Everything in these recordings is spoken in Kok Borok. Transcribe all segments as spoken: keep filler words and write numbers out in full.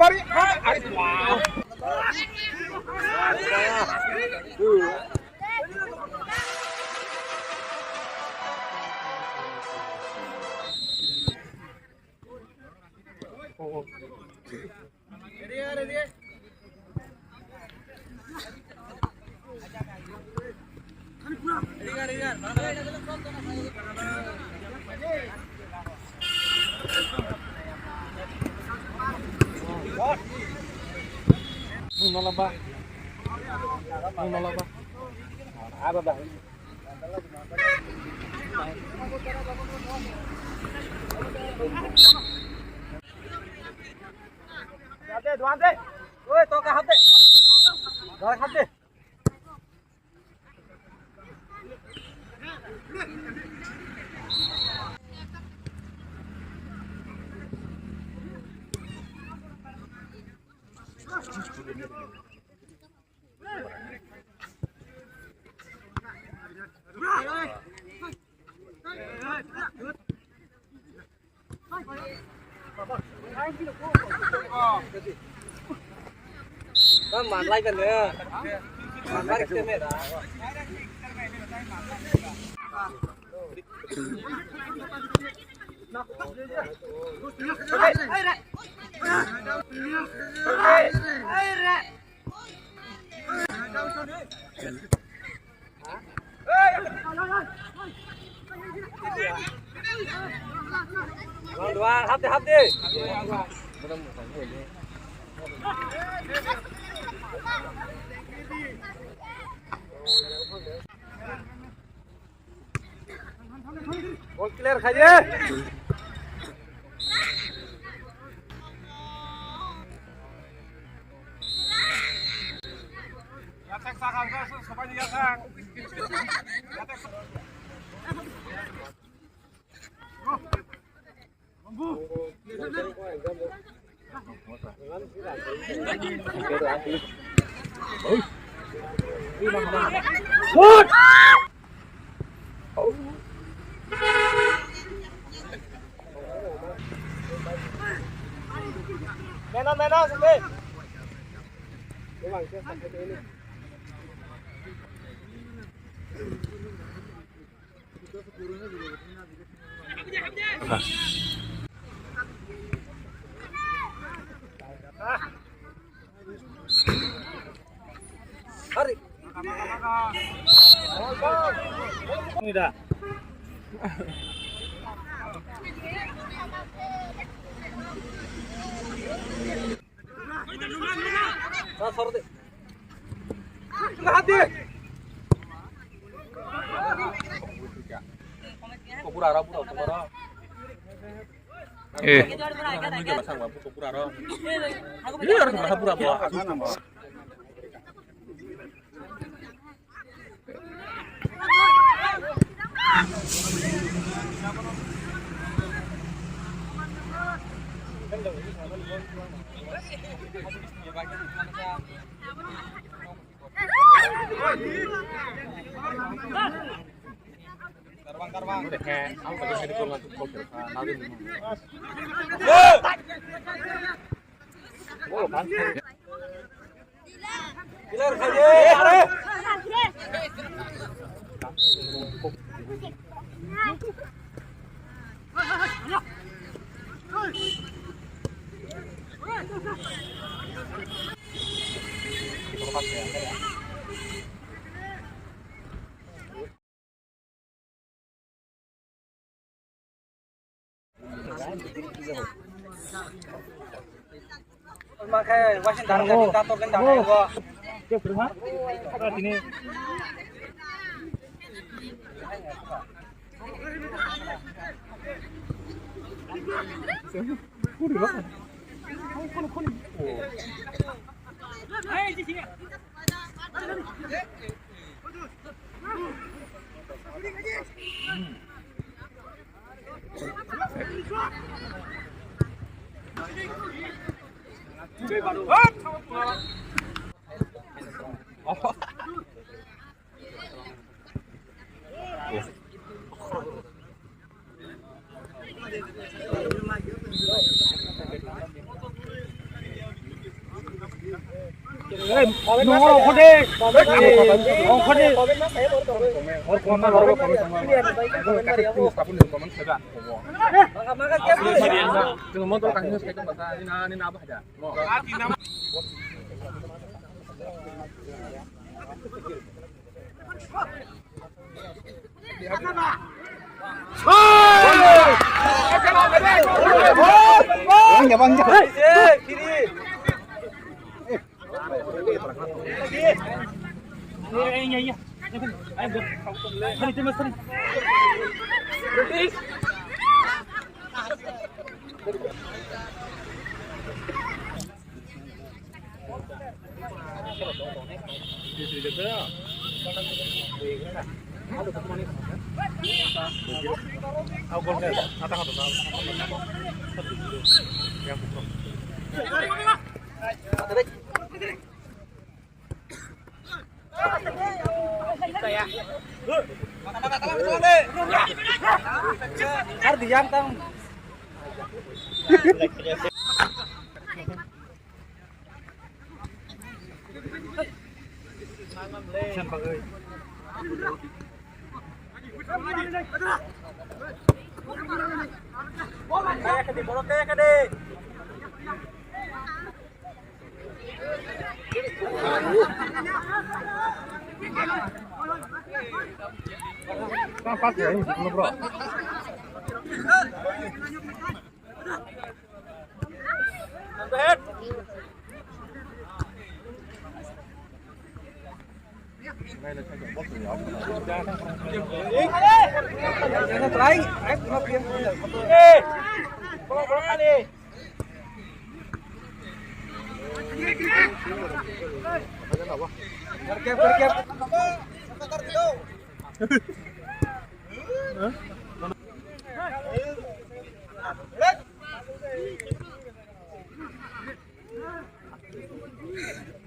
Pari, ah, ay, wow. Nung nolaba. Nung nolaba. Ada dah. Duante, duante. Oi, toka hapde. Doi hapde. Manlai kan ya. Manlai kan ya. Hapde, hapde. Bol clear khai di. Yatek sakang, sabai yatek. Yatek. Meno, meno, sini. Eh.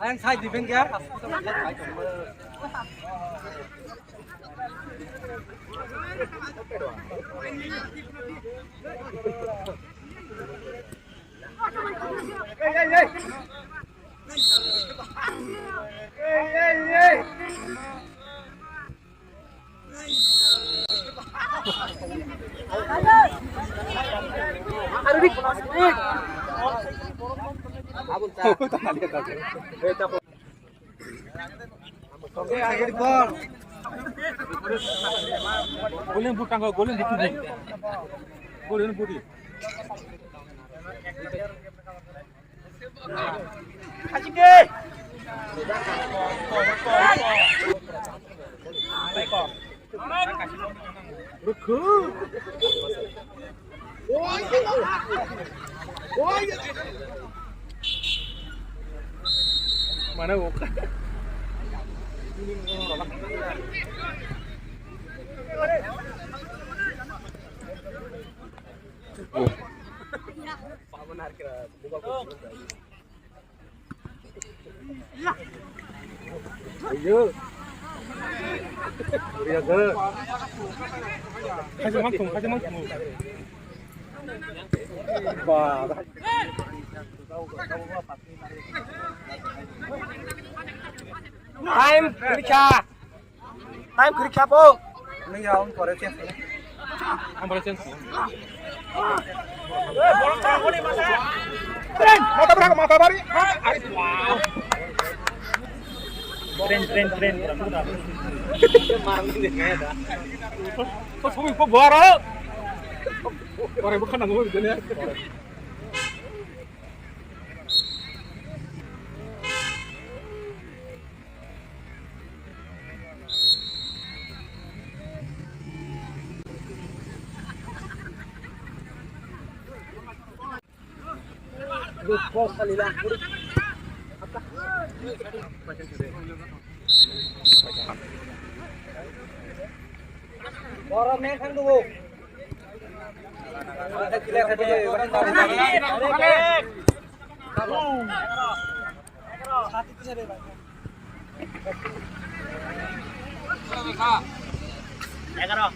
Ayang sai di bengke. Golden boot tangko, golden boot tangko. Golden boot. Mana buka? Ayo. Ria ga. Kaisa mangthung, kaisa mangthung. Ba. Time, Rikha. Time kwrwi kha bo. Nung ya, ang pore change kha. Ang pore change kha. Train, mata bra, mata bari. Ari, wow. Train, train, train. Marang ni de kaya da. Ko sumi ko bora. Ore, bukan nang mo de ne. Borok neng thang dugo. Egaroh.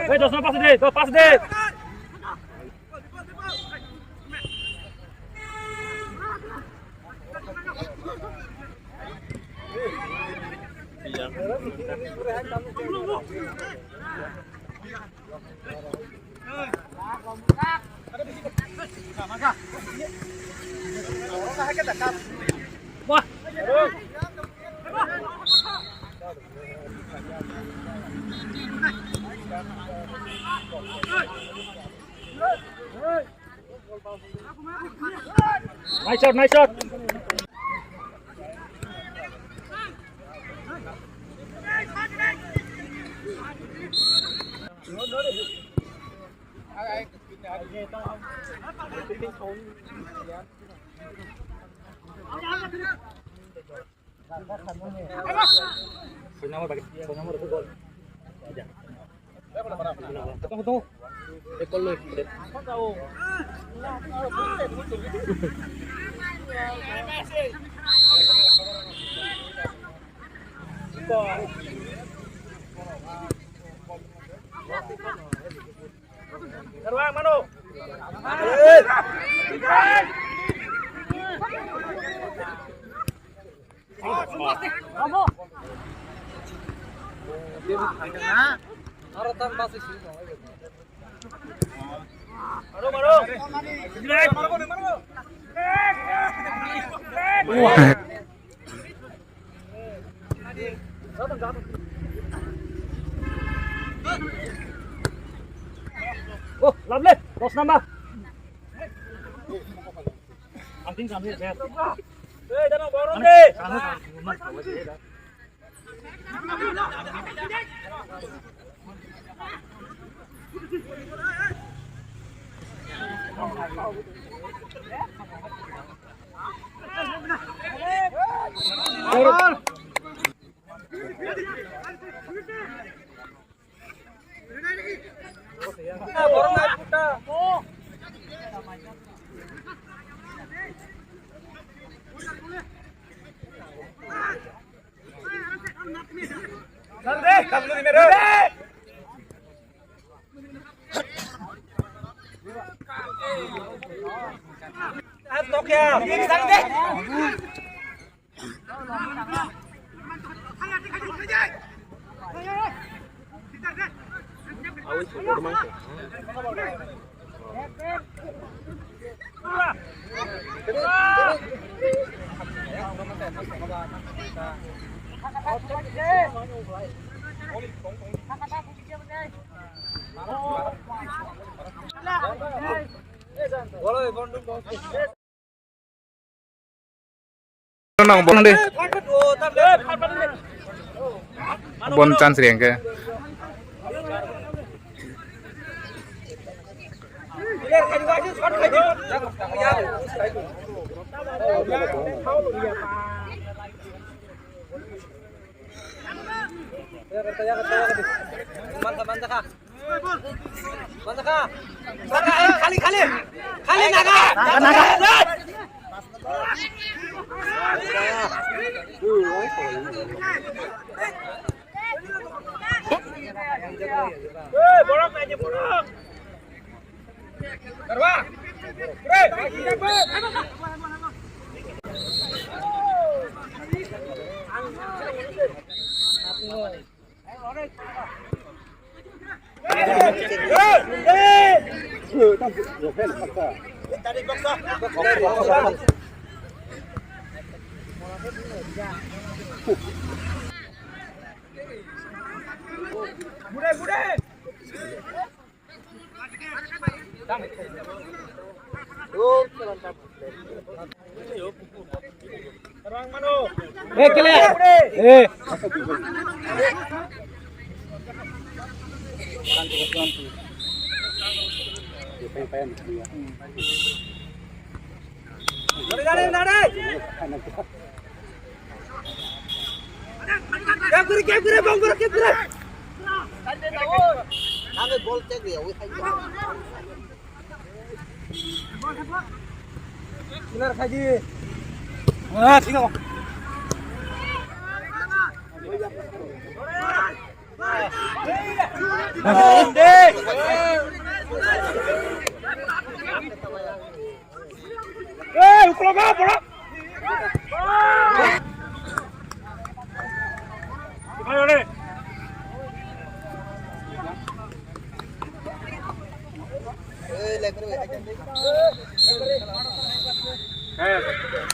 Hey, dos na pase de, dos pase de. Nice shot, nice shot. Oh, lovely. Dos number. Anting kami, sir. Eh, dano, borong de. Nang bong de. Bon chance riang ke. Mantap, mantap, Kak. Mantap, Kak. Kak, eh, kali, kali. Kali, naga. Naga, naga. Eh, borok, aja borok. Bude, bude. Eh, kele. Eh. Kep kore, kep kore, bong kore, kep kore. Ame bol tek ya, oi khai. Kinar khaji. Ah, thik ase. Eh, uklo ba, bora. Ayo, le. Eh.